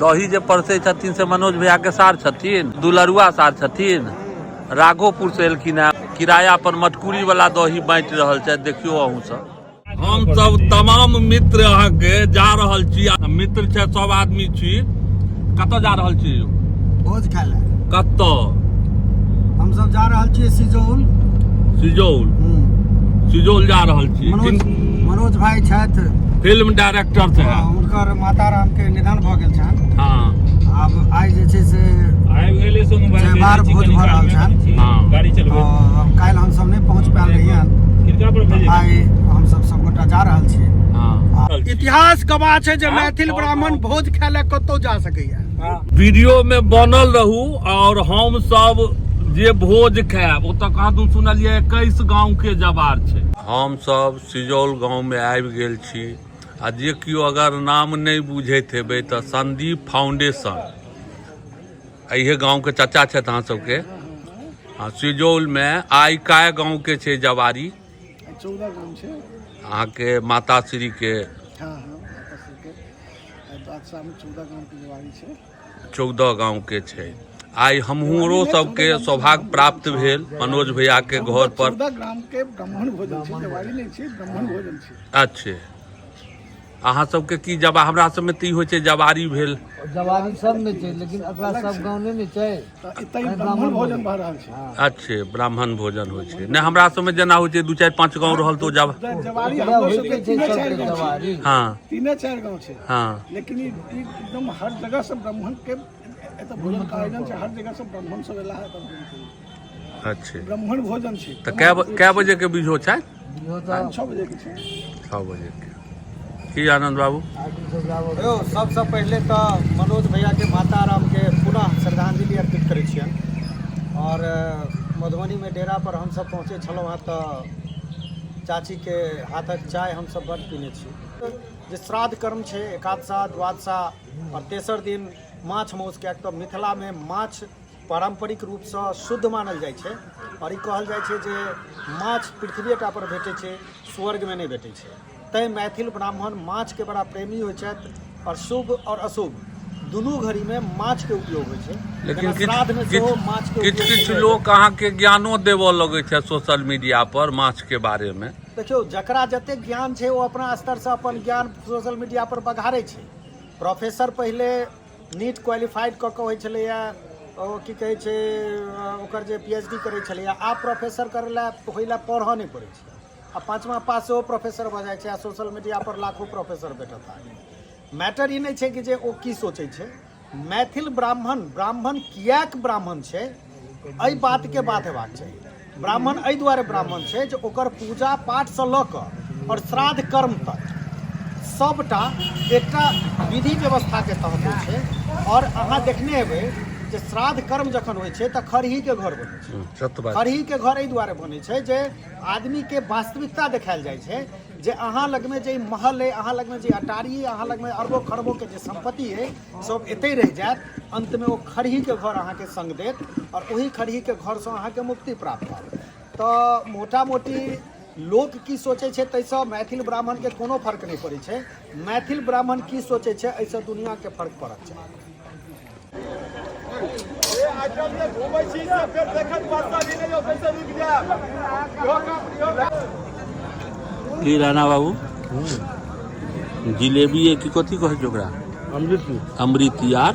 दही जे परसै छथिन से मनोज भैया के सार छथिन, दुलरुआ सार छथिन, राघोपुर से एलखिन हेँ, किराया पर मटकुरी वाला दही बांटि रहल छथि। देखियौ अहूँ सब। हम सब तमाम मित्र अहाँके जा रहल छी, मित्र छै सब आदमी छी। कतऽ जा रहल छी? भोज खाय लए। कतऽ? हम सब जा रहल छी सिजौल। सिजौल? सिजौल जा रहल छी। मनोज मनोज भाई छथि फिल्म डायरेक्टर से। हाँ, हुनकर माता राम के निधन भऽ गेल छनि। हाँ। आब आइ जे छै से आबि गेलै सोनू भाई। जयबार भोज भऽ रहल छनि। हाँ। गाड़ी चलबै। काल्हि हमसब नहि पहुँच पायल रहियनि। किनका पर भेजै? आइ हमसब सबगोटा जा रहल छी। हाँ। इतिहास गवाह छै जे मैथिल ब्राह्मण भोज खाय लए कतौ जा सकैया। वीडियो में बनल रहू और हम सब जे भोज खायब ओतऽ कहाँ दूर सुनलियै 21 गांव के जवार छै। हम सब सिजौल गांव में आबि गेल छी आ जे केओ अगर नाम नहि बुझैत हेबै तऽ संदीप फाउंडेशन एहे गांव के चाचा छथि अहाँ सबके। हाँ, सिजौल में आइ काय गांव के छै जवारी? 14 गांव छै। अहाँके माता श्री के। हाँ, हाँ, माता श्री के। बादशाह में 14 गांव के जवारी छै। 14 गांव के छै। आइ हमरो सबके सौभाग्य प्राप्त भेल मनोज भैया के घर पर। 14 ग्राम के ब्राह्मण भोजन छै, जवारी नहि छै, ब्राह्मण भोजन छै। अच्छे, अहाँ सबके की जवा? हमरा सबमे तऽ ई होइ छै जवारी भेल। जवारी सब में छै, लेकिन एकरा सब गाँव नहि ने छै। तऽ एतै ब्राह्मण भोजन भऽ रहल छै। अच्छे, ब्राह्मण भोजन होइ छै। नहि, हमरा सबमे जेना होइ छै 2 4 5 गाँव रहल तऽ ओ जब जवारी एकरा हमरो सबके होइते छै तीने सबके चारि गाँव छै। जवारी। हाँ। 3-4 गाँव छै। हाँ। लेकिन ई एकदम हर जगह से ब्राह्मण के एतऽ भोजन के आयोजन छै, हर जगह से ब्राह्मण सब एला है एतऽ भोजन करै। अच्छे, ब्राह्मण भोजन छै। तऽ कए बजे के बीझो छै? इहो तऽ 6 बजे के छै। 6 बजे के। की आनंद बाबू? यौ, सबसँ पहिले तऽ मनोज भैया के माता राम के पुनः श्रद्धांजलि अर्पित करै छियनि। और मधुबनी में डेरा पर हमसब पहुँचे छलहुँ हँ तऽ चाची के हाथक चाय हमसब बड्ड पीने छी। जे श्राद्ध कर्म छै, एकादशा, द्वादशा और तेसर दिन माछ माउस, किएक तऽ मिथिलामे माछ पारम्परिक रूपसँ शुद्ध मानल जाइ छै और ई कहल जाइ छै जे माछ पृथ्वीएटा पर भेटै छै, स्वर्गमे नहि भेटै छै। तैँ मैथिल ब्राह्मण माछके बड़ा प्रेमी होइ छथि और शुभ और अशुभ दुनू घड़ीमे माछके उपयोग होइ छै। लेकिन जेना श्राद्धमे सेहो माछके किछु उपयोग किछु होइ छै। लोक अहाँके ज्ञानो देबऽ लगै छै सोशल मीडिया पर माछ के बारे में। देखियौ, जकरा जतेक ज्ञान छै ओ अपना स्तरसँ अपन ज्ञान सोशल मीडिया पर बघारै छै। प्रोफेसर पहिले नीट क्वालिफाइड कऽ कऽ होइ छलैए, ओ की कहै छै ओकर जे पी एच डी करै छलैए। आब प्रोफेसर करै लए होइ लए पढ़ऽ नहि पड़ै छै, आ 5वां पास सेहो प्रोफेसर भऽ जाइ छै आ सोशल मीडिया पर लाखों प्रोफेसर भेटत अहाँके। मैटर ई नहि छै कि जे ओ की सोचै छै। मैथिल ब्राह्मण ब्राह्मण किएक ब्राह्मण छै, एहि बातके बात हेबाक चाही। ब्राह्मण एहि दुआरे ब्राह्मण छै जे ओकर पूजा पाठसँ लऽ कऽ आओर श्राद्ध कर्म तक सबटा एकटा विधि व्यवस्थाके तहत होइ छै। आओर अहाँ देखने हेबै जे श्राद्ध कर्म जखन होइ छै तऽ खरहीके घर बनै छै। सत्य बात। खरहीके घर एहि दुआरे बनै छै जे आदमीके वास्तविकता देखायल जाइ छै जे अहाँ लगमे जे महल अइ, अहाँ लगमे जे अटारी अइ, अहाँ लगमे अरबो खरबोके जे सम्पत्ति अइ, सब एतहि रहि जायत। अन्तमे ओ खरहीके घर अहाँके सङ्ग देत आओर ओही खरहीके घरसँ अहाँके मुक्ति प्राप्त हैत। तऽ मोटा मोटी लोक की सोचै छै ताहिसँ मैथिल ब्राह्मणके कोनो फर्क नहि पड़ै छै। मैथिल ब्राह्मण की सोचै छै एहिसँ दुनिआँके फर्क पड़क चाही। की राणा बाबू, जिलेबी है की कथी कहै छै ओकरा? अमृत। अमृत यार।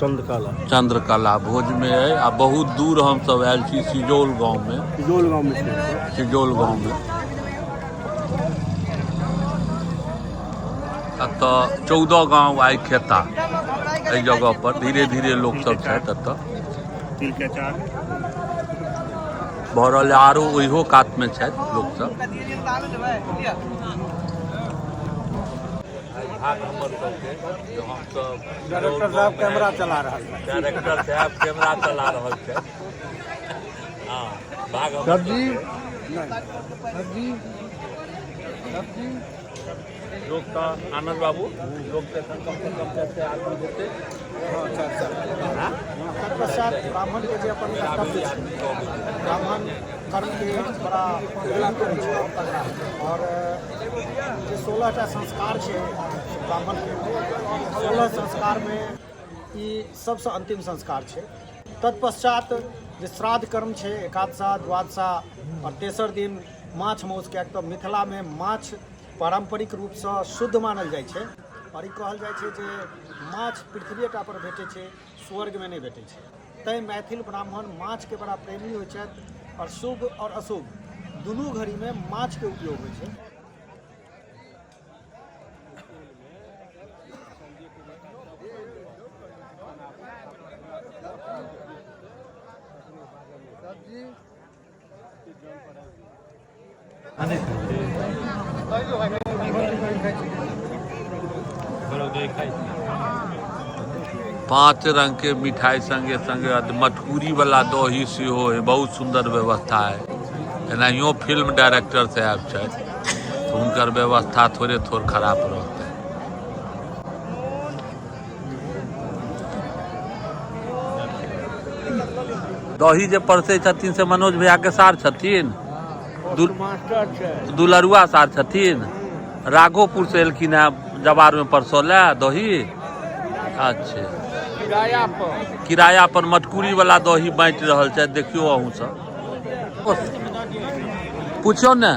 चंद्रकला। चंद्रकला भोज में है आ बहुत दूर हम सब आयल छी सिजौल गांव में। सिजौल गांव में छी। सिजौल गांव में एतऽ 14 गांव आइ खेता एहि जगह पर। धीरे धीरे लोक सब छथि एतऽ तिल के अचार भऽ रहल है। आरो ओहियो कात में छथि लोक सब। भाग हमर सबके जे हमसब डायरेक्टर साहब कैमरा चला रहल छै। डायरेक्टर साहब कैमरा चला रहल छै। हाँ, भाग हमर सब्जी सबके। सब्जी सब्जी। लोक तऽ आनंद बाबू, लोक तऽ एखन कम से कम 400 आदमी हेतै। तत्पश्चात ब्राह्मणके जे अपन कर्तव्य छै, ब्राह्मण कर्मके बड़ा पूरा करै छै और जे 16टा संस्कार छै ब्राह्मणके। 16 संस्कारमे ई सबसँ अन्तिम संस्कार छै। तत्पश्चात जे श्राद्ध कर्म छै, एकादशा, द्वादशा आओर तेसर दिन माछ माउस, किएक तऽ मिथिलामे माछ पारम्परिक रूपसँ शुद्ध मानल जाइ छै आओर ई कहल जाइ छै जे माछ पृथ्वीएटा पर भेटै छै, स्वर्गमे नहि भेटै छै। तैँ मैथिल ब्राह्मण माछके बड़ा प्रेमी होइ छथि आओर शुभ आओर अशुभ दुनू घड़ीमे माछके उपयोग होइ छै। पांच रंग के मिठाई संगे संगे मटकूरी वाला दही सेहो है। बहुत सुंदर व्यवस्था है। एनाहियो फिल्म डायरेक्टर साहब छथि, तऽ हुनकर व्यवस्था थोड़े थोड़ खराब रहतै। दही जे परसै छथिन से मनोज भैया के सार छथिन, दुलरुआ सार छथिन। राघोपुर से एलखिन हेँ जवार में परसऽ लए दही। अच्छा, किराया पर मटकुरी वाला दही बाँटि रहल छथि। देखियौ अहूँ सब, पूछियौ ने।